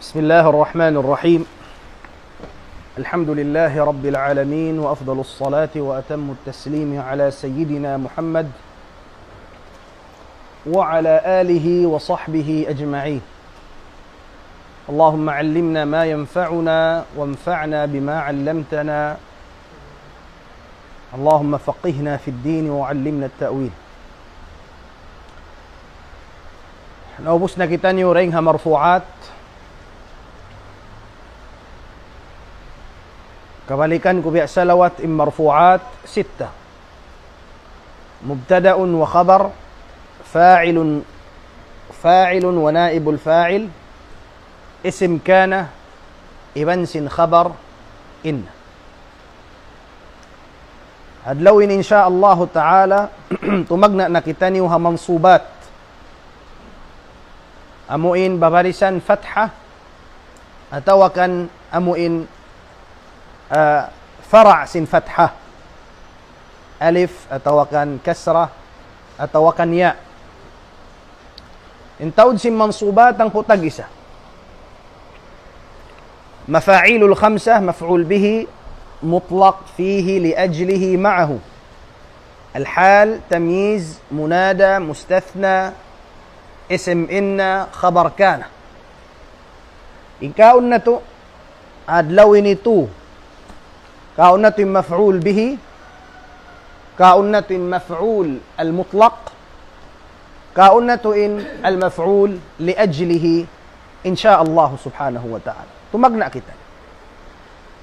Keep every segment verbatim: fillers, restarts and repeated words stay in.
بسم الله الرحمن الرحيم. الحمد لله رب العالمين، وأفضل الصلاة وأتم التسليم على سيدنا محمد وعلى آله وصحبه أجمعين. اللهم علمنا ما ينفعنا وانفعنا بما علمتنا. اللهم فقهنا في الدين وعلمنا التأويل. Naubus na kitaniyu dayn ha marfu'at. Kabalikan ku biya' salawat, in marfu'at ستة. مبتدأ وخبر، فاعل، فاعل ونائب الفاعل، اسم كان، iban sin khabar إن. Adlaw ini, insya Allahu ta'ala, tumagna' na kitaniyu ha mansubat. Amu in babarisan fatha, atawa kan amu in, ah, fara' sin fatha. Alif, atawa kan kasra, atawa kan ya. In taud sin mansubat hangpu' tag-isa. مفاعيل الخمسة مفعول به مطلق فيه لأجله معه. الحال، تمييز، منادى، مستثنى، اسم إن، خبر كان. In kaun natu' adlaw ini tū. Kaun natu' in maf'ul bihi, kaun natu' in maf'ul al-mutlaq, kaun natu' in al-maf'ul li ajlihi, insya Allah subhanahu wa ta'ala. Tumagna' kita.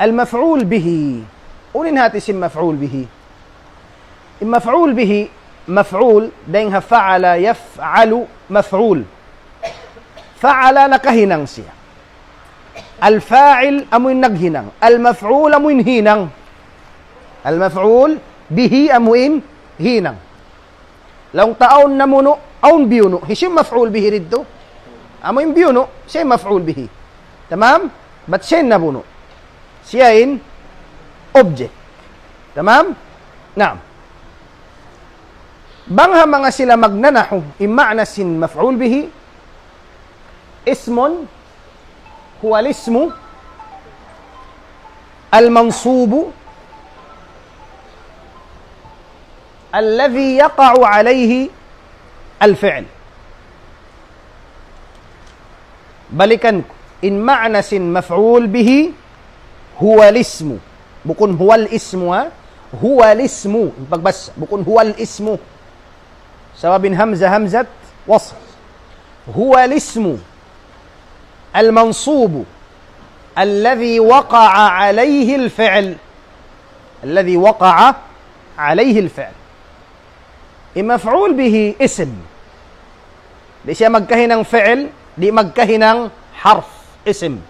Al-maf'ul bihi. Unu in hati sin maf'ul bihi? In maf'ul bihi, maf'ul, dayn ha fa'ala yaf'alu maf'ul. Fa'ala nakahinang siya. Al-fa'il amu in naghinang. Al-maf'ul amu in hinang. Al-maf'ul bihi amu in hinang. Laung ta awn namunu', awn biyunu'. Hisiyu in maf'ul bihi didtu? Amu in biyunu', siya in maf'ul bihi. Tamam? Bat siya in nabunu'. Siya in object. Tamam? Naam. Bang ha manga sila magnanahu, in ma'na sin maf'ul bihi, اسم، هو الاسم المنصوب الذي يقع عليه الفعل. Balikan ku, in ma'na sin maf'ul bihi, هو الاسم. Bukun هو الاسم, ha? هو الاسم. In pagbasa, bukun هو الاسم. Sabab in hamza hamzat wasl. هو الاسم المنصوب الذي وقع عليه الفعل. الذي وقع عليه الفعل. In maf'ul bihi isim. Di' siya magkahinang fi'il, di' magkahinang harf, isim.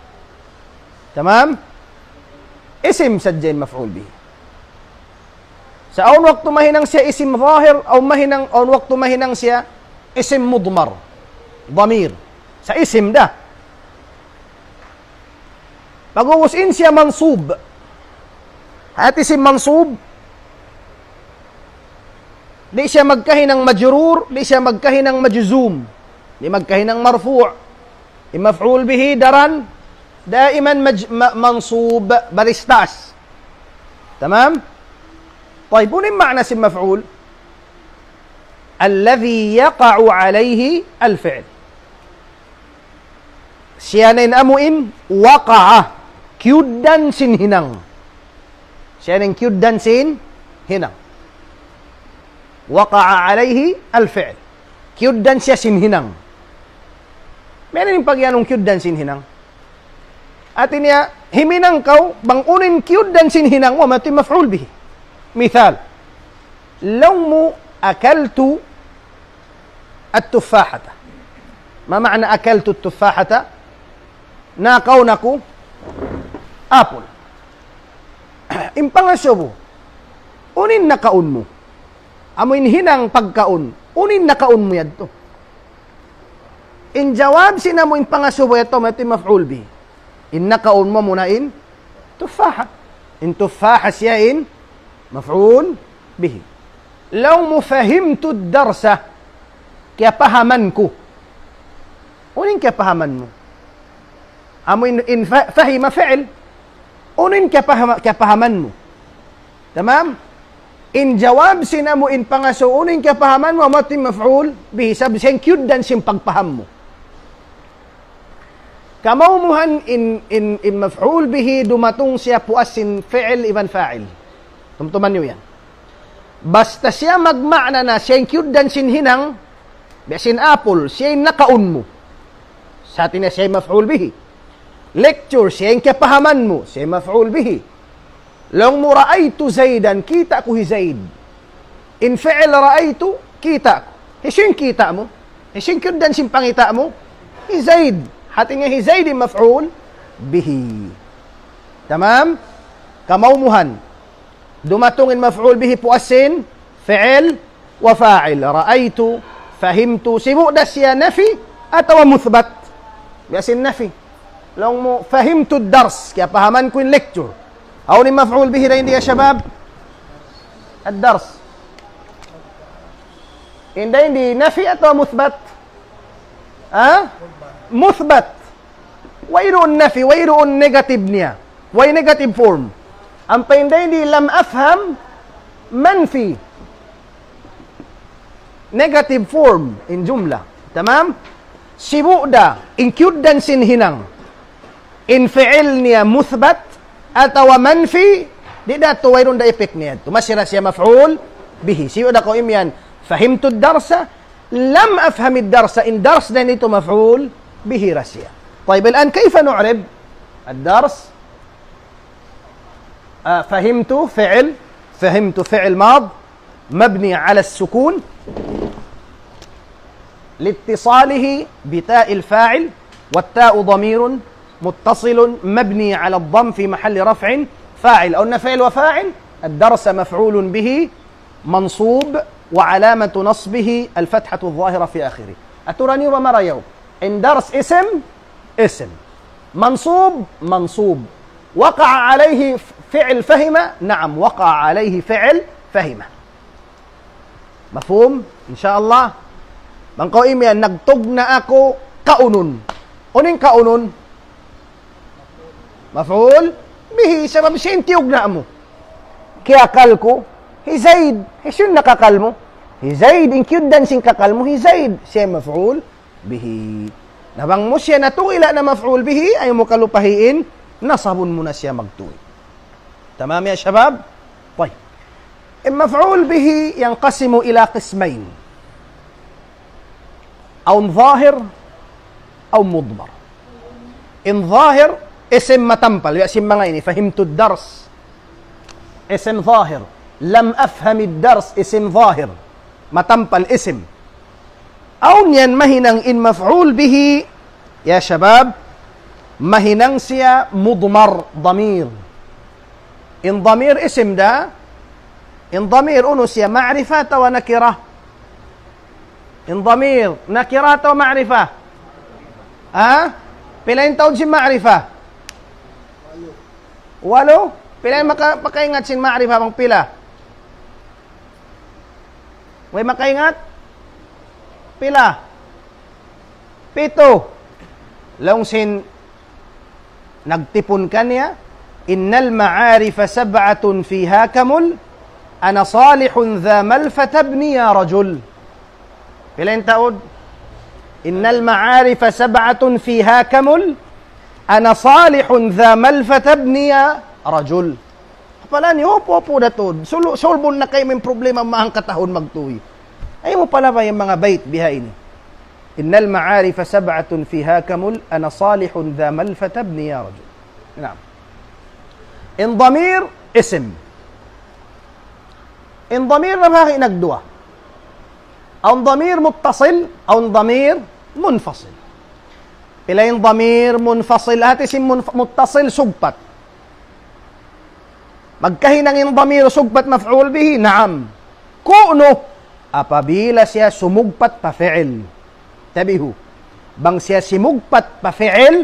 Tamam? Isim sadja in maf'ul bihi. Sa' awn waktu mahinang siya isim zahir, awn mahinang, awn waktu mahinang siya isim mudmar, damir. Sa' isim da. Pag'ubus in siya mansub. Hati sin mansub, di' siya magkahinang majrur, di' siya magkahinang majzum, di' magkahinang marfu'. In maf'ul bihi daran, daiman maj-, ma-, mansub, baris taas. Tamam? Tayyib, unu in ma'na sin maf'ul? الذي يقع عليه الفعل. Siya na in amu in waqa'a, kiyugdan sin hinang. Siya na in kiyugdan sin hinang. وقع عليه الفعل. Kiyugdan siya sin hinang. Mayta' in pagiyanun kiyugdan sin hinang? Hati niya, himinang kaw, bang unu in kiyugdan sin hinang mu, amu yadtu in maf'ul bihi. Misal, laung mu, أكلت التفاحة. ما معنى أكلت التفاحة؟ Nakaun aku apple. In pangasubu, unu in nakaun mu? Amu in hinang pagkaun, unu in nakaun mu yadtu? In jawab sin amu in pangasubu yadtu, amu yadtu in maf'ul bihi. In nakaun mu amuna in tuffaha. In tuffaha siya in maf'ul bihi. Laung mu فهمت الدرس, kiyapahaman ku. Unu in kiyapahaman mu? Amu in, in fa-, fahima fi'il. Unu in kiyapahama-, kiyapahaman mu? Tamam? In jawab sin amu in pangasubu, unu in kiyapahaman mu, amu in maf'ul bihi, sabab siya in kiyugdan sin pagpaham mu. Kamaumuhan in, in, in maf'ul bihi dumatung siya puas sin fi'il iban fa'il. Tumtuman niyu yan. Basta siya magmaana na siya in kiyugdan sin hinang, biya' sin apple, siya in nakaun mu. Sa' hati niya siya in maf'ul bihi. Lecture, siya in kiyapahaman mu, siya in maf'ul bihi. Laung mu, "Ra'aytu Zaidan," kita' ku hi Zaid. In fi'il ra'aytu, kita' ku. Hisiyu in kita' mu? Hisiyu in kiyugdan sin pangita' mu? Hi Zaid. Hati niya hi Zaid in maf'ul bihi. Tamam? Kamaumuhan. Dumatung in maf'ul bihi puas sin fi'il wa fa'il. Ra'aytu, fahimtu. Sibu' da siya nafi atawa muthbat. Biya' sin nafi. Laung mu, "Fahimtu dars." Kiyapahaman ku in lecture. Hawnu in maf'ul bihi dayn di ya shabab? Ad-dars. In dayn di nafi atawa muthbat? Ha? Muthbat. Wayruun nafi, wayruun negative niya. Way negative form. Ampa in dayn di lam afham, manfi. Negative form in jumla. Tamam? Sibu' da, in kiyugdan sin hinang. In fi'il niya muthbat atawa manfi, di' da tu wayruun da effect niya. Tu masi ra siya maf'ul bihi. Sibu' da kaw imiyan, "Fahimtu darsa, lam afhamid darsa," in dars dayn di maf'ul bihi ra siya. طيب، الآن كيف نعرب الدرس؟ آه، فهمت فعل، فهمت فعل ماض مبني على السكون لاتصاله بتاء الفاعل، والتاء ضمير متصل مبني على الضم في محل رفع فاعل، أو إن فعل وفاعل، الدرس مفعول به منصوب وعلامة نصبه الفتحة الظاهرة في آخره. Aturan niyu ba marayaw? In dars isim, isim. Mansub, mansub. وقع عليه فعل فهم؟ نعم، وقع عليه فعل فهم. Mafhum? Insya Allah. Bang kaw imiyan, "Nagtugna' aku kaunun." Unu in kaunun? Maf'ul bihi, sabab siya in tiyugna' mu. Kiyakal ku hi Zaid. Hisiyu in nakakal mu? Hi Zaid. In kiyugdan sin kakal mu hi Zaid, siya maf'ul bihi. Na bang mu siya natugila' na maf'ul bihi, ayaw mu kalupahi in nasabun mu na siya magtuy. Tamam ya shabab? Tayyib. In maf'ul bihi ينقسم إلى قسمين. Awn zahir, awn mudmar. In zahir, isim matampal. Ya, isim manga ini, fahimtu dars. Isim zahir. Lam afhamid dars, isim zahir. Matampal isim. Awn yan mahinang in maf'ul bihi, ya shabab, mahinang siya mudmar, damir. In damir isim da, in damir unu siya, ma'rifah atawa nakirah? In damir, nakirah atawa ma'rifah? Ha? Pila in taud sin ma'rifah? Walu. Pila in maka-, makaingat sin ma'rifah bang pila? Way makaingat? Pila? Pitu. Laung sin nagtipun kaniya, إن المعارف سبعة فيها كمل، أنا صالح ذا ما الفتى ابن يا رجل. Pila in taud? إن المعارف سبعة فيها كمل، أنا صالح ذا ما الفتى ابن يا رجل. Apala niyu, upu-upu da tuud. Sulu-, sulbun na kaymu in problema mu hangkatahun magtuy. Ayaw mu palabay in manga bayt biha ini. إن المعارف سبعة فيها كمل، أنا صالح ذا ما الفتى ابن يا رجل. Naam. In damir, isim. In damir nabahagi' nagduwa. Awn damir muttasil, awn damir munfasil. Pila in damir munfasil, hati sin munf-, muttasil sugpat. Magkahinang in damir sugpat maf'ul bihi? Naam. Kunu, apabila siya sumugpat pa fi'il. Tabihu. Bang siya simugpat pa fi'il,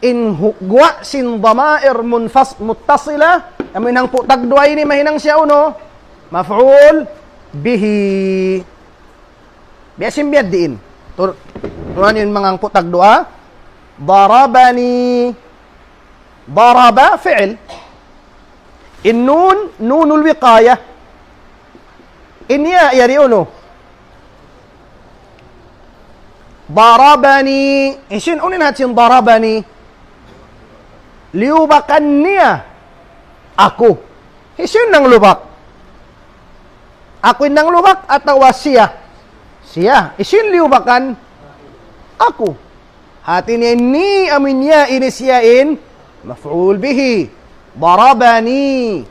in hu-, guwa' sin damair munfas-, muttasila, amu in hangpu' tagduwa ini mahinang siya unu? Maf'ul bihi. Biya' sin biya' diin. Tur-, turan in manga hangpu' tagduwa. Darabani. Daraba, fi'il. In nun, nunul wiqaya. In ya, yari unu. Darabani. Hisiyu in unu in hati sin darabani? Liyubakan niya aku. Hisiyu in nanglubak? Aku in nanglubak atawa siya? Siya. Hisiyu in liyubakan? Aku. Hati niya ini, amu in ya ini siya in maf'ul bihi. Darabani.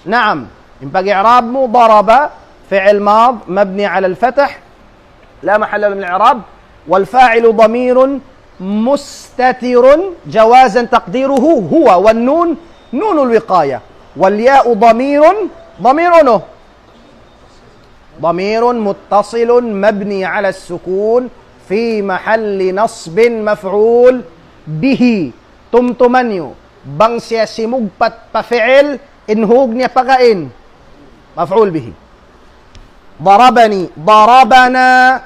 Naam. In pag-i'rab mu, daraba, fi'il mad, mabni ala al-fath, la mahalla lahu min al-i'rab, wal fa'ilu damirun mustatirun jawazan taqdiruhu huwa, wan nun, nunul wiqaya, wal ya'u damirun, damir unu? Damirun muttasilun mabni ala sukun fi mahalli nasbin maf'ul bihi. Tumtuma niyu, bang siya simugpat pa fi'il, in hug niya pagkahi in maf'ul bihi. Darabani, darabana,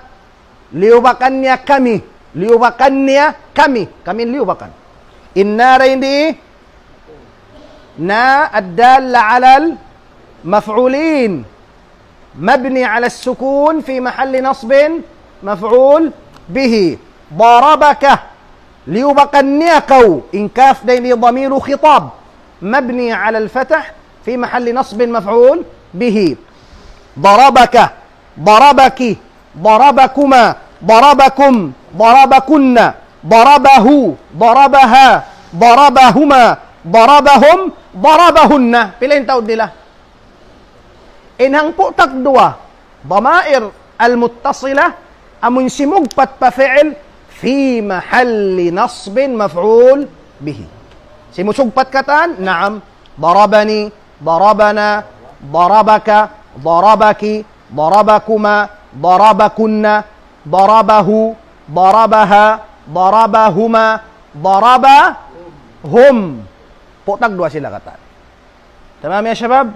liyubakan niya kami, liyubakan niya kami, kami in liyubakan. In na ra ini, na ad-dalla ala al-maf'ulin. Mabni ala sukun fi mahalli nasbin maf'ul bihi. Darabaka. Liyubakan niya kaw. In kaf da ini damiru khitab. Mabni ala al-fath fi mahalli nasbin maf'ul bihi. Darabaka. Darabaki. Darabakuma. Darabakum. Darabakunna. Darabahu. Darabaha. Darabahuma. Darabahum. Darabahunna. Pila in taud nila? In hangpu' tagduwa, damair al-muttasila, amun simugpat pa fi'il, fi mahalli nasbin maf'ul bihi. Simusugpat katan, naam, darabani, darabana, darabaka, darabaki, darabakuma, darabakunna, darabahu, darabaha, darabahuma, darabahum. Pu' tagduwa sila katan. Tamam ya shabab?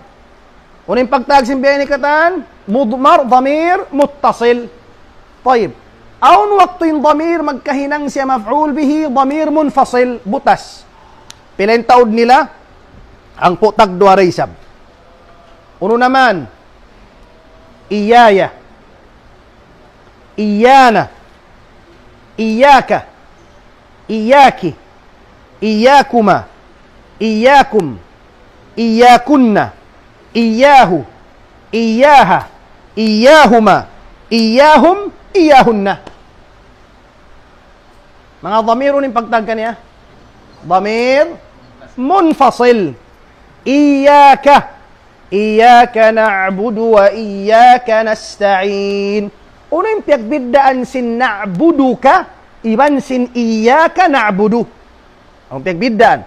Unu in pagtawag sin biya' ini katan? Mudmar, damir, muttasil. Tayyib. Awn waktu in damir magkahinang siya maf'ul bihi, damir munfasil, butas. Pila in taud nila? Hangpu' tagduwa ra isab. Unu naman? Iyaya. Iyana. Iyaka. Iyaki. Iyakuma. Iyakum. Iyakunna. Iyahu. Iyaha. Iyahuma. Iyahum. Iyahunna. Manga damir, unu in pagtawag kaniya? Damir munfasil. Iyaka. Iyaka na'budu wa iyaka nasta'in. Unu in piyagbiddaan sin na'buduka iban sin iyaka na'budu? Unu in piyagbiddaan?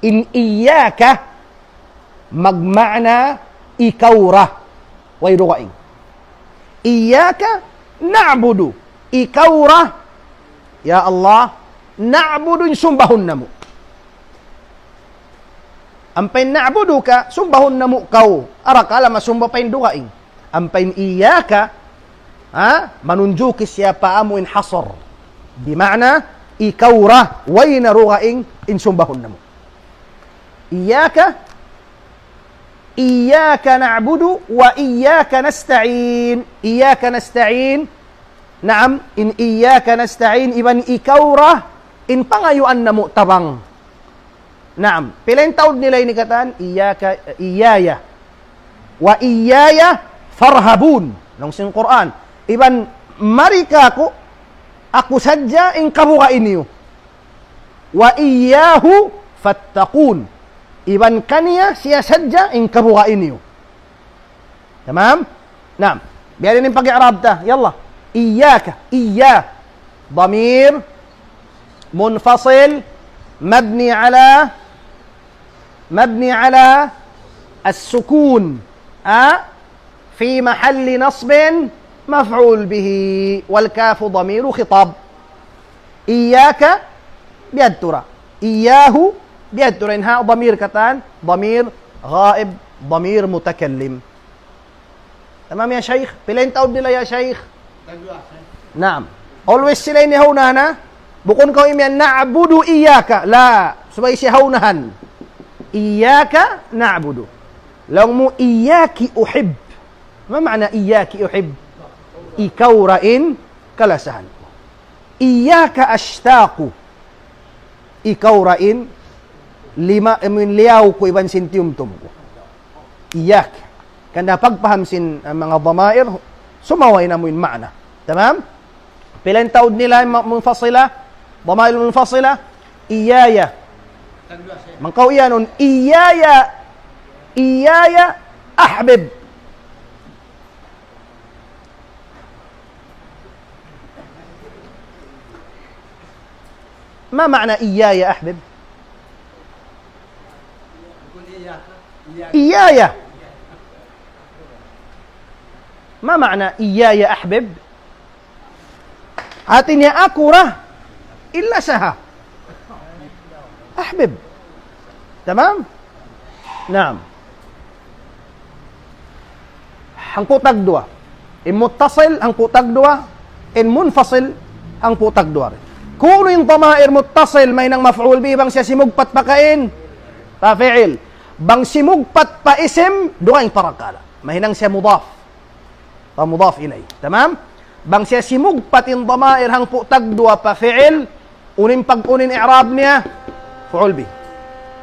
In iyaka magmaana ikaw ra. Way dugaing. Iyaka na'budu. Ikaw ra. Ya Allah, na'budu in sumbahun namu'. Ampa in na'buduka, sumbahun namu' kaw. Arakala' masumba pa in dugaing. Ampa in iyaka, ha? Manunjuki siya pa amu in hasr. Di' maana, ikaw ra, way na dugaing in sumbahun namu'. Iyaka, iyaka na'budu wa iyaka nasta'in. Iyaka nasta'in. Naam, in iyaka nasta'in, iban ikaw ra, in pangayuan namu' tabang. Naam, pila in taud nila ini katan? Iyaka, iyaya. Wa iyaya farhabun. Laung sin Qur'an. Iban mari kāku', aku sadja in kabuga' niyu. Wa iyahu fattaqun. Iban kaniya siya sadja in kabuga' niyu. Tamam? Naam. Biya' ini in pag-i'rab ta. Yalla. Iyaka. Iya. Damir munfasil mabni ala, mabni ala as-sukun. A? Fi mahalli nasbin maf'ul bihi. Wal kafu damiru khitab. Iyaka biyadtu ra. Iyahu biyadtu ra. In ha damir katan, damir ghaib, damir mutakallim. Tamam ya Shaykh? Pila in taud nila ya Shaykh? Naam. Always sila ini ha unahan, ha? Bukun kaw imiyan na'budu iyyaka. La. Subay siya ha unahan. Iyyaka na'budu. Laung mu iyyaki uhib. Ma ma'na iyyaki uhib? Ikaw ra in kalasahan ku. Iyyaka ashtaqu. Ikaw ra in lima, I mean, liyaw ku iban sin tiyumtum ku. Iyyaka. Hangkan da pagpaham sin, ah, manga damair, sumaway na mu in ma'na. Tamam? Pila in taud nila in ma-, munfasila? Damair munfasila? Iyaya. Bang kaw iyanun, iyaya, iyaya, ahbib. ما معنى إياي أحبب؟ إياي. ما معنى إياي أحبب؟ Hati niya aku ra in lasaha. Ahbib. Tamam? Naam. Hangpu' tagduwa. In muttasil, hangpu' tagduwa. In munfasil, hangpu' tagduwa. Kunu' in damair muttasil, mahinang maf'ul bihi bang siya simugpat pa kain, pa fi'il. Bang simugpat pa isim, duwa in parakala'. Mahinang siya mudaf. Pa mudaf ilayh. Tamam? Bang siya simugpat in damair hangpu' tagduwa pa fi'il, unu in pag-, unu in i'rab niya? Maf'ul bihi.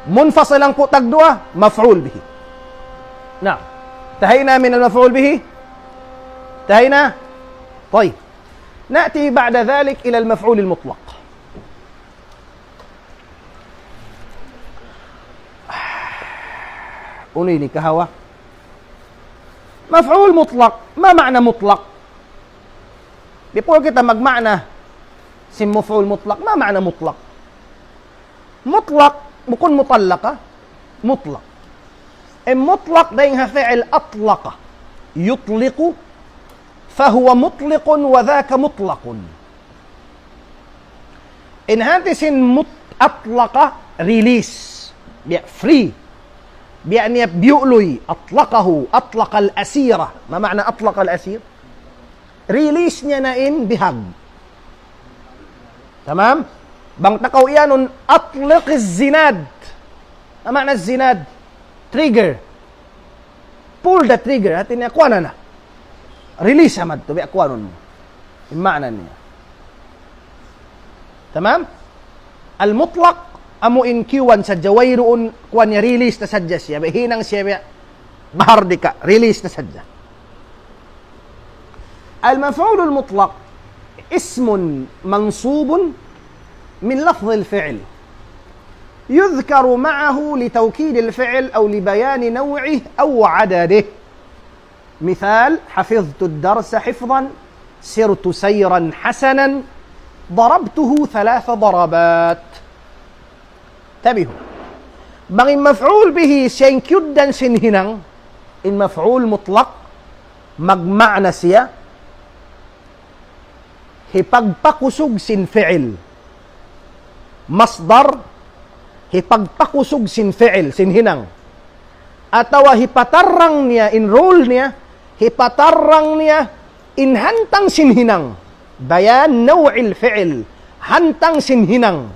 Munfasil hangpu' tagduwa, maf'ul bihi. Na, tahayna min al-maf'ul bihi? Tahayna? Tayyib. نأتي بعد ذلك إلى المفعول المطلق. Unu ini kahawa? Maf'ul mutlaq. Ma ma'na mutlaq? Before kita magma'na sin maf'ul mutlaq, ma ma'na mutlaq? Mutlaq, bukun mutallaqa, mutlaq. In mutlaq dayn ha fi'il atlaqa. Yutliqu, fahuwa mutliqun wa dhaka mutlaqun. In hati sin mut-, atlaqa, release. Biya' free. Biya' niya biyu'luy. Atlaqahu, atlaqal asira. Ma ma'na atlaqal asir? Release niya na in bihag. Tamam? Bang ta kaw iyanun, atliq zinad. Ma ma'na zinad? Trigger. Pull the trigger. Hati niya, kuwanan na. Release ha madtu, biya' kuwanun mu. In ma'na niya. Tamam? Al-mutlaq, amu in kiyuwan sadja, wayruun, kuwan niya, release na sadja siya. Biya' hinang siya, biya' bahar dika, release na sadja. المفعول المطلق اسم منصوب من لفظ الفعل يذكر معه لتوكيد الفعل أو لبيان نوعه أو عدده. مثال: حفظت الدرس حفظا، سرت سيرا حسنا، ضربته ثلاث ضربات. Tabihu. Bang in maf'ul bihi siya in kiyugdan sin hinang, in maf'ul mutlaq, magma'na siya, hipagpakusug sin fi'il. Masdar, hipagpakusug sin fi'il, sin hinang. Atawa hipatarrang niya, in role niya, hipatarrang niya, in hantang sin hinang. Bayan naw'il fi'il, hantang sin hinang.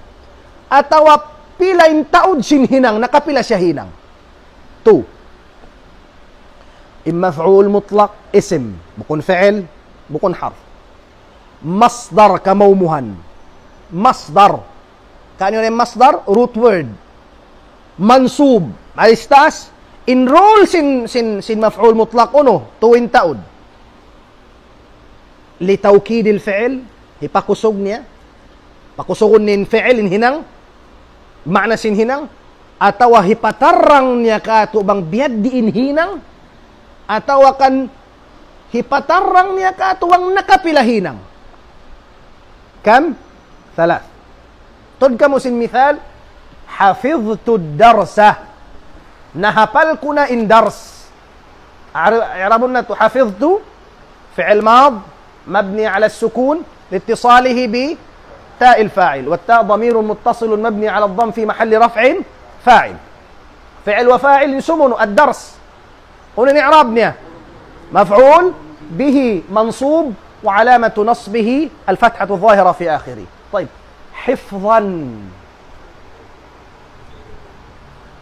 Atawa pila in taud sin hinang, nakapila siya hinang. Two. In maf'ul mutlaq, isim, bukun fi'il, bukun harf. Masdar, kamaumuhan. Masdar. Kan yun in masdar, root word. Mansub, alis taas. In role sin, sin, sin maf'ul mutlaq unu, two in taud. Li tawkidil fi'il, hipakusug niya. Pakusugun niya in fi'il, in hinang. Ma'na sin hinang. Atawa hipatarrang niya kātu' bang biyadiin hinang. Atawa kan hipatarrang niya kātu' bang nakapila hinang. Kam? Thalath. Tuud kamu sin mithal, حفظت الدرس. Nahapal ku na in dars. Ar-, i'rabun natu', حفظت فعل ماض مبني على السكون لاتصاله بتاء الفاعل، والتاء ضمير متصل مبني على الضم في محل رفع فاعل. Fi'il wa fa'il, in sumunu', ad-dars. Unu in i'rab niya? مفعول به منصوب وعلامة نصبه الفتحة الظاهرة في آخره. طيب. حفظا.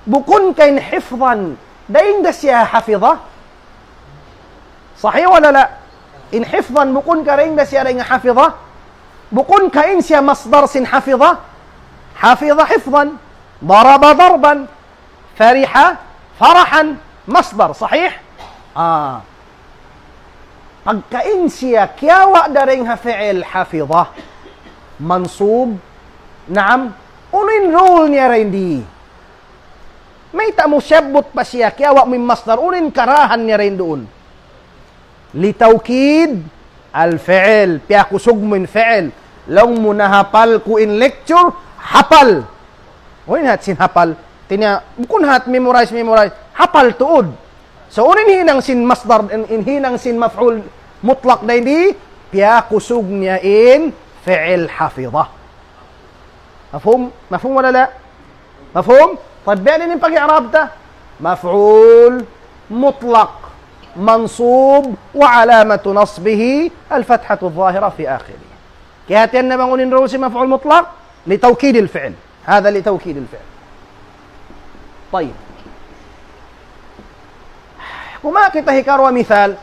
Bukun ka in hifzan, dayn da siya hafidha? Sahih wala la? In hifzan bukun ka dayn da siya dayn hafidha? Bukun ka in siya masdar sin hafidha? Hafidha hifzan, daraba darban, fariha farahan, masdar, sahih? Ah. Pagka in siya kiyawa' dayn ha fi'il hafidha, mansub, naam, unu in rule niya dayn di? Mayta' mu siyabbut pa siya, kiyawa' mu in masdar, unu in karahan niya dayn duun? لتوكيد الفعل, piyakusug mu in fi'il. Laung mu nahapal ku in lecture, hapal. Unu in hat sin hapal? Hati niya, bukun hat memorize, memorize. Hapal tuud. So, unu in hinang sin masdar, in, in hinang sin maf'ul mutlaq dayn di, piyakusug niya in fi'il hafidha. Mafhum? Mafhum wala la? Mafhum? Tayyib, biya' diin in pag-i'rab ta? مفعول مطلق منصوب وعلامة نصبه الفتحة الظاهرة في آخره. Kiyahatihan na bang unu in rule sin maf'ul mutlaq? لتوكيد الفعل. هذا لتوكيد الفعل. طيب. Kumawa' kita hikaruwa misal.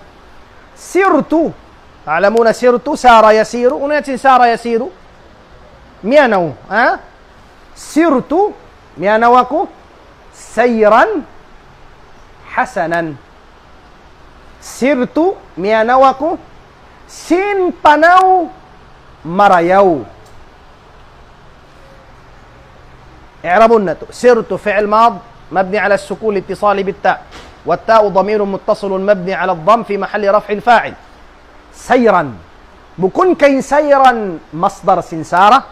سرت. تعلمون سرت، سار يسير. Unu in hat sin سار يسير? Miyanaw, ha? سرت, miyanaw aku, سيرا حسنا. سرت, miyanaw aku, sin panaw marayaw. I'rabun natu'. سرت فعل ماض مبني على السكون لاتصاله بالتاء، والتاء ضمير متصل مبني على الضم في محل رفع فاعل. سيرا. Bukun ka in سيرا masdar sin سار.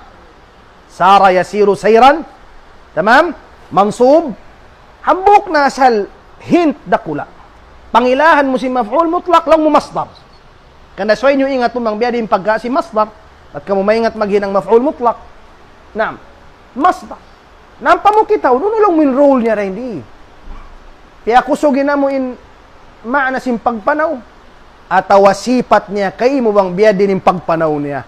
سار يسير سيرا. Tamam? Mansub. Hambuuk na asal hint dakula'. Pangilahan mu sin maf'ul mutlaq, laung mu masdar. Karna' subay niyu ingat bang biya' diin in pagka sin masdar. Bat kamu maingat maghinang maf'ul mutlaq. Naam. Masdar. Na ampa mu kitaun, unu laung mu in rule niya dayn di? Piyakusug namu' in maana sin pagpanaw. Atawa sipat niya kaymu bang biya' diin in pagpanaw niya.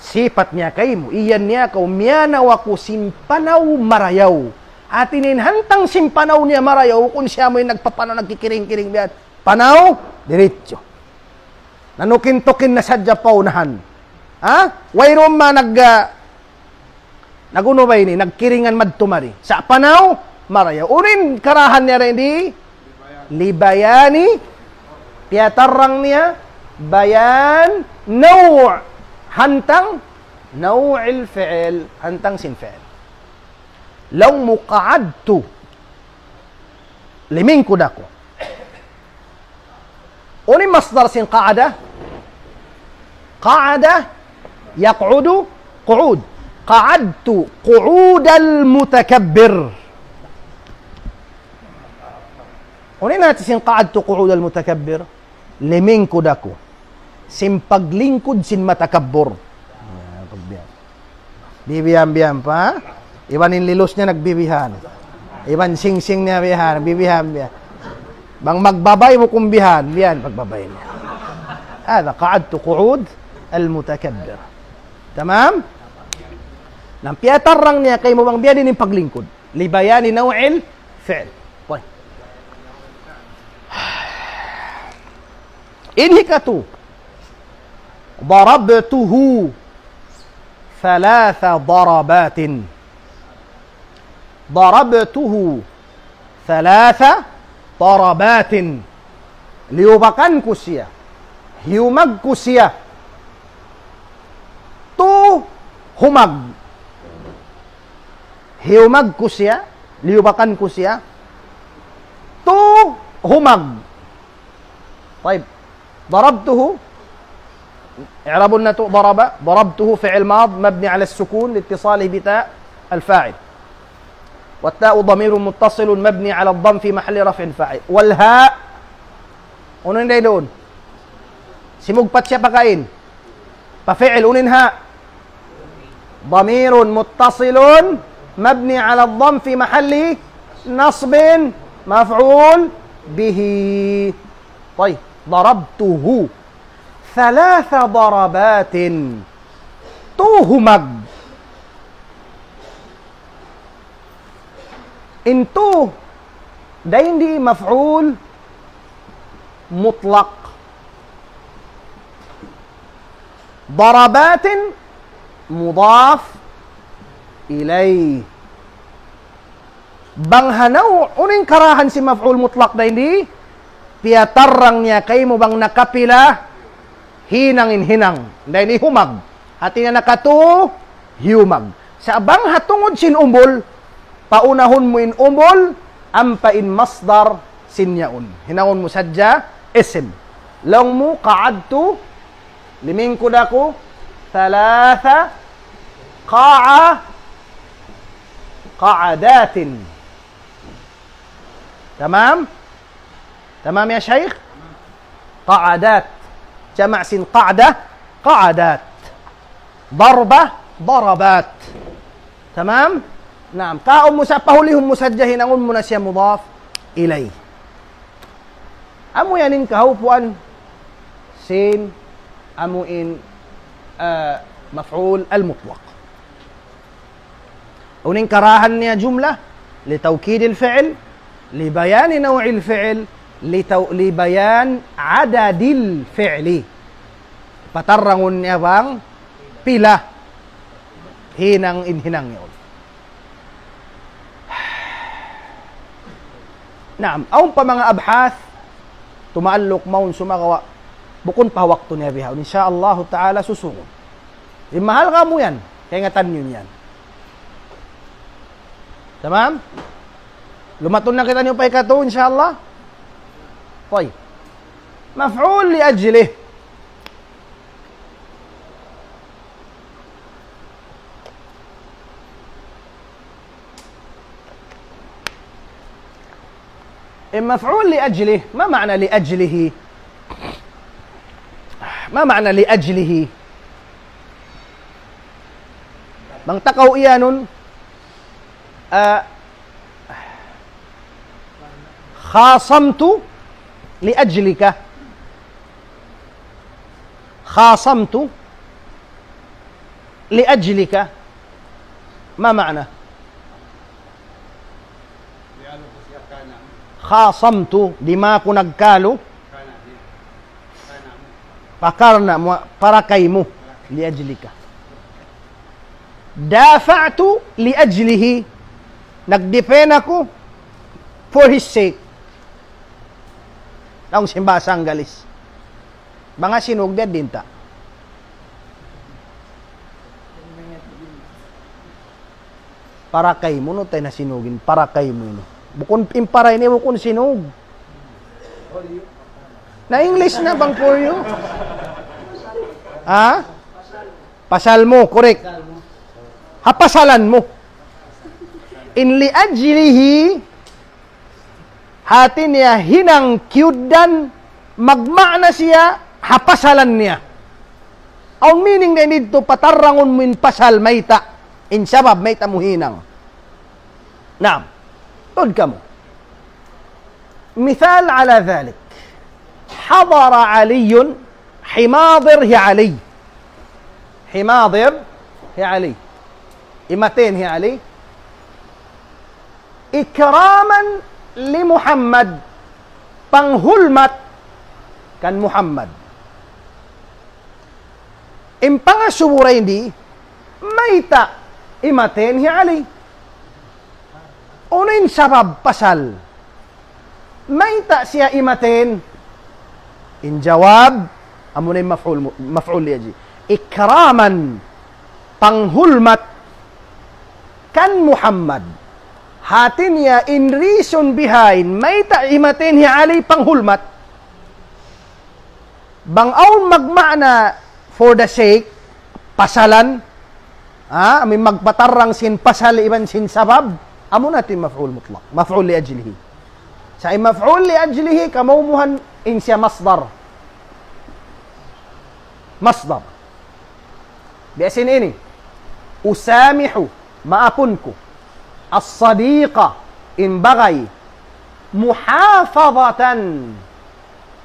Sipat niya kaymu, iyan niya kaw miyanaw aku sin panaw marayaw. Hati niya in hantang sin panaw niya marayaw, bukun siya mu in nagpapanaw, nagkikiring-kiring biya' yan. Panaw, diritsu. Nanukin-tukin na sadja pa unahan. Ha? Wayruun ma nag-, ah, nag-unu ba ini? Nagkiringan madtu mari. Sa' panaw, marayaw. Unu in karahan niya dayn di? لبيان, piyatarrang niya, بيان نوع, hantang, نوع الفعل, hantang sin fi'il. Laung mu قعدت, limingkud aku. Unu in masdar sin قعد? قعد يقعد قعود. قعدت قعود المتكبر. Unu in hati sin قعدت قعود المتكبر? Limingkud aku sin paglingkud sin matakabbur. Ya, pagbiya'. Bibihan-bihan pa. Iban in lilus niya nagbibihan. Iban singsing niya bihan, bibihan-bihan. Bang magbabay mu kumbihan, bihan pagbabay niya. هذا قعدت قعود المتكبر. Tamam? Na piyatarrang niya kaymu bang biya' diin in paglingkud. لبيان نوع الفعل. Tayyib. In hikatu, ضربته ثلاث ضربات. ضربته ثلاث ضربات. Liyubakan ku siya. Hiyumag ku siya. Tu humag. Hiyumag ku siya. Liyubakan ku siya. Tu humag. Tayyib. ضربته. I'rabun natu' ضرب. ضربته فعل ماض مبني على السكون لاتصاله بتاء الفاعل. والتاء ضمير متصل مبني على الضم في محل رفع فاعل. والهاء. Unu in dayn duun? Simugpat siya pa kain. Pa fi'il, unu in ha? ضمير متصل مبني على الضم في محل نصب مفعول به. Tayyib. ضربته ثلاث ضربات. Tū humag. In tū, dayn di maf'ul mutlaq. Darabatin mudaf ilayh. Bang ha naw, unu in karahan sin maf'ul mutlaq dayn di, piyatarrang niya kaymu bang nakapila hinang in hinang. Dayn di humag. Hāti niya nakatū, hiyumag. Sa' bang ha tungud sin umbul, paunahun mu in umbul, ampa in masdar sin yaun. Hinangun mu sadja isim. Laung mu, qa'adtu, limingkud aku, thalatha, qa'a, qa'adatin. Tamam? Tamam ya Shaykh? Qa'adat. Jama' sin qa'dah, qa'adat. Darba, darabat. Tamam? Naam. Kaun mu sa, pahulihun mu sadja, hinangun mu na siya mudaf ilayh. Amu yan in kahaupuan sin amu in, ah, maf'ul al-mutlaq. Unu in karahan niya jumlah, لتوكيد الفعل، لبيان نوع الفعل، لتو-، لبيان عدد الفعل. Patarrangun niya bang pila hinang in hinang yaun. Naam, awn pa manga abhath, tumaalluk mawn sumagawa', bukun pa waktu niya bihaun. Insya Allah ta'ala susungun. Di mahal kamu yan. Kaingatan niyu yan. Tamam? Lumatun na kitaniyu pa hikatū, insya Allah. Tayyib. Maf'ul li ajlih. In maf'ul li ajlih, ma ma'na li ajlihi? Ma ma'na li ajlihi? Bang ta kaw iyanun, ah, khasamtu li ajlika. Khasamtu li ajlika. Ma ma'na? Khasamtu, di' ma aku nagkalu. Pakarna' mu, para kaymu. Li ajlika. Dafa'tu li ajlihi. Nag-defend aku for his sake. Laung sin bahasa Anggalis. Manga sinug di' dinta. Para kaymu, unu tay na sinug in para kaymu ini? Bukun in para ini, bukun sinug. Na English na bang for you? Ha? Pasal mu, correct. Ha pasalan mu. In li ajlihi, hāti niya hinang kiyugdan, magmaana siya ha pasalan niya. Awn meaning dayn didtu, patarrangun mu in pasal mayta', in sabab mayta' mu hinang. Naam. Tuud kamu. Misal ala dhalik. Hadara Aliyun, himadir hi Ali. Himadir hi Ali. Imatin hi Ali. Ikraman li Muhammad, panghulmat kan Muhammad. In pangasubu dayn di, mayta' imatin hi Ali? Unu in sabab pasal mayta' siya imatin? In jawab, amuna in maf'ul mu-, maf'ul li ajli. Ikraman, panghulmat kan Muhammad. Hāti niya in reason behind, mayta' imatin hi Ali, panghulmat. Bang awn magmaana for the sake, pasalan, ha, amu in magpatarrang sin pasal iban sin sabab, amuna in maf'ul mutlaq, maf'ul li ajlihi. Sa' in maf'ul li ajlihi, kamawmuhan in siya masdar. Masdar. Biya' sin ini. Usamihu, maapun ku. As-sadiqa, in bagay. Muhafadatan,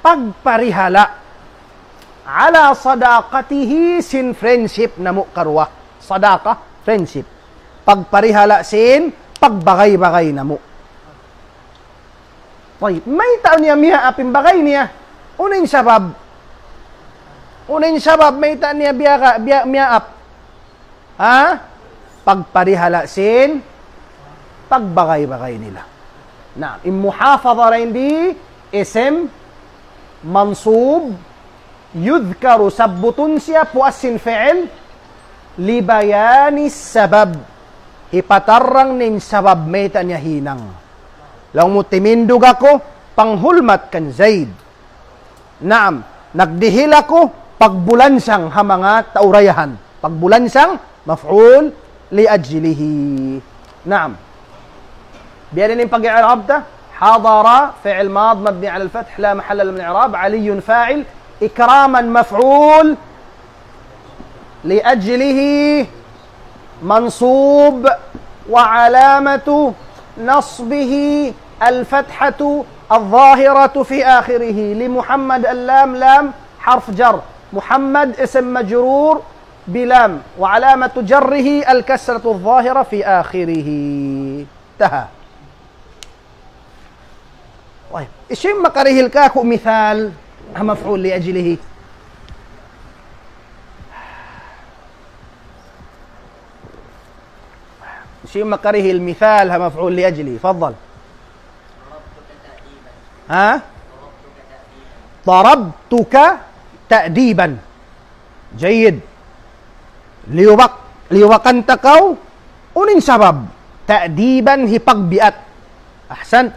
pagparihala'. على صداقته, sin friendship namu' karuwa. Sadaqa, friendship. Pagparihala' sin pagbagay-bagay namu'. Tayyib, mayta' niya miyaap in bagay niya? Unu in sabab? Unu in sabab mayta' niya biya', biya', miyaap? Ha? Pagparihala' sin pagbagay-bagay nila. Na, in muhafadha dayn di, ism mansub, yudhkaru, sabbutun siya puas sin fi'il, li bayani sabab, hipatarrang niya in sabab mayta' niya hinang. Laung mu timindug aku, panghulmat kan Zaid. Naam, nagdihil aku pagbulansang ha manga tau dayahan. Pagbulansang, maf'ul li ajlihi. Naam. Biya' diin in pag-i'rab ta? حضر فعل ماض مبني على الفتح لا محل له من الإعراب، علي فاعل، إكراما مفعول لأجله منصوب وعلامة نصبه الفتحة الظاهرة في آخره. لمحمد اللام لام حرف جر. محمد اسم مجرور بلام. وعلامة جره الكسرة الظاهرة في آخره. انتهى. Tayyib. Hisiyu in makarihil kāku' mithal ha maf'ul li ajlihi? Hisiyu in makarihil mithal ha maf'ul li ajlihi? Tafaddal. Ha? Darabtuka ta'diban. Jayyid. Liyubak, liyubakan ta kaw. Unu in sabab? Ta'diban, hipagbiat. Ahsan.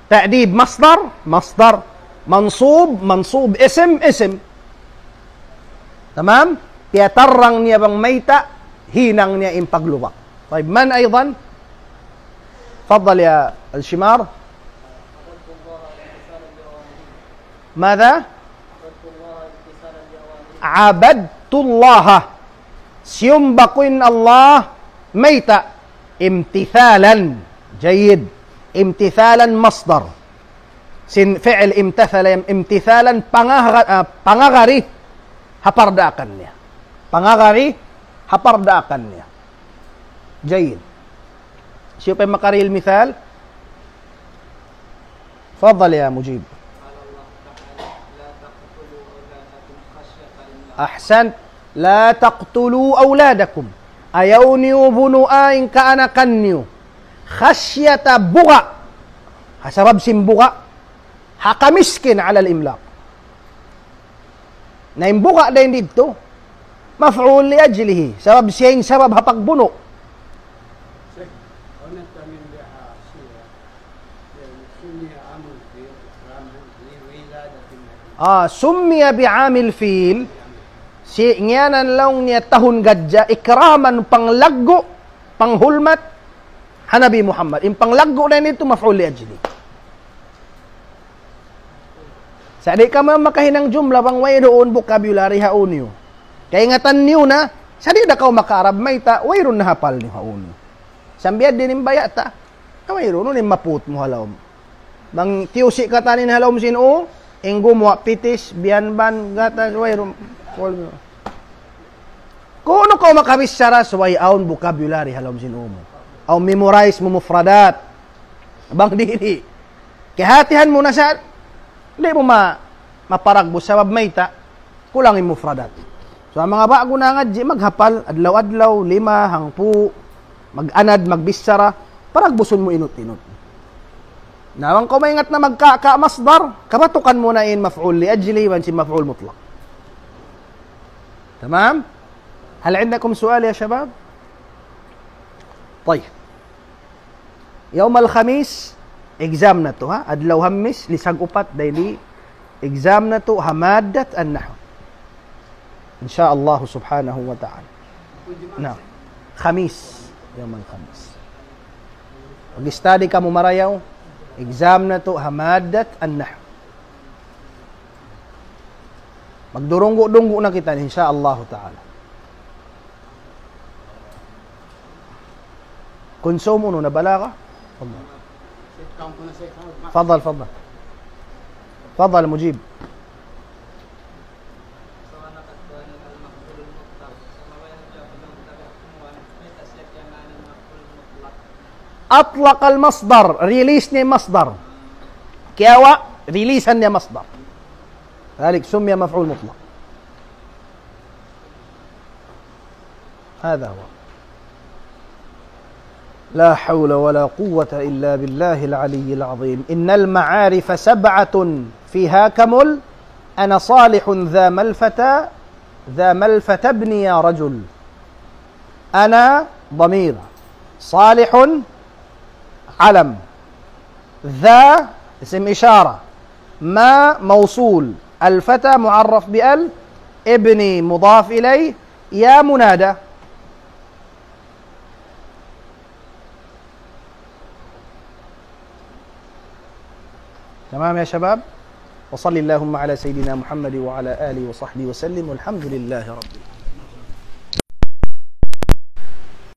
Ta'dib masdar, masdar. Mansub, mansub, ism, ism. Tamam? Piyatarrang niya bang mayta' hinang niya in paglubak. Tayyib, man aydan? Tafaddal ya Al-Shimar. Madha? Abadtullaha. Siyumba ku in Allah mayta'? Imtithalan. Jayyid. Imtithalan masdar. Sin fi'il imtathala, imtithalan pangahara-, ah, pangagari ha pardaakan niya. Pangagari ha pardaakan niya. Jayyid. Siyu pa in makarihil mithal? Tafaddal ya Mujib. Ahsan. La taqtulu awladakum. Ayaw niyu bunua in kaanakan niyu. Khashyata buga'. Ha sabab sin buga'. Ha kamiskin ala al-imlaq. Na in buga' dayn didtu, maf'ul li ajlihi. Sabab siya in sabab ha pagbunu'. Ah, summiya bi amil fil. Si ngiyanan laung niya tahun gadja ikraman panglaggu', panghulmat ha Nabi Muhammad. In panglaggu' dayn didtu maf'ul li ajli. Sa' di' kamu makahinang jumla bang wayruun vocabulary ha ū niyu. Kaingatan niyu na, sa' di' da kaw maka-Arab mayta', wayruun na hapal niyu ha ū niyu. Sa' biya' diin in baya' ta, na wayruun, unu in maput mu ha lawm. Bang tiyusi' katan in ha lawm sin ū, in gumuwa' pitis, biyan ban, gatas, wayruun. Kunu' kaw makabichara, subay awn vocabulary ha lawm sin ū mu. Awn memorize mu mufradat. Bang diri. Kiyahatihan mu na sa', di' mu ma-, maparagbus sabab mayta', kulang in mufradat. So, in manga ba'gu nangadji', maghapal, adlaw-adlaw, lima, hangpu', mag-anad, magbichara, paragbusun mu inut-inut. Na, bang kaw maingat na magka-, ka-masdar, kabatukan mu na in maf'ul li ajli, iban sin maf'ul mutlaq. Tamam? هل عندكم سؤال يا شباب؟ طيب. Yawmal Khamis, exam natu', ha? Adlaw Hamis, lisag upat, dayn di, exam natu', ha maddat an-nahw. In sha Allah subhanahu wa ta'ala. Na, Khamis, yawmal Khamis. Mag-study kamu marayaw, exam natu', ha maddat an-nahw. Magdurunggu'-dunggu' na kita, in sha Allah ta'ala. Kunsum unu na balaga? Tafaddal, tafaddal. Tafaddal, Mujib. أطلق المصدر, release niya masdar. Kiyawa', release niya masdar. ذلك سمي مفعول مطلق. هذا هو. لا حول ولا قوة إلا بالله العلي العظيم. إن المعارف سبعة فيها كمل. أنا صالح ذا ما الفتى، ذا ما الفتى ابن يا رجل. أنا ضمير، صالح علم، ذا اسم إشارة، ما موصول، الفتى معرف بال، ابن مضاف إليه، يا منادى. تمام يا شباب؟ وصل اللهم على سيدنا محمد وعلى آله وصحبه وسلم، والحمد لله رب العالمين.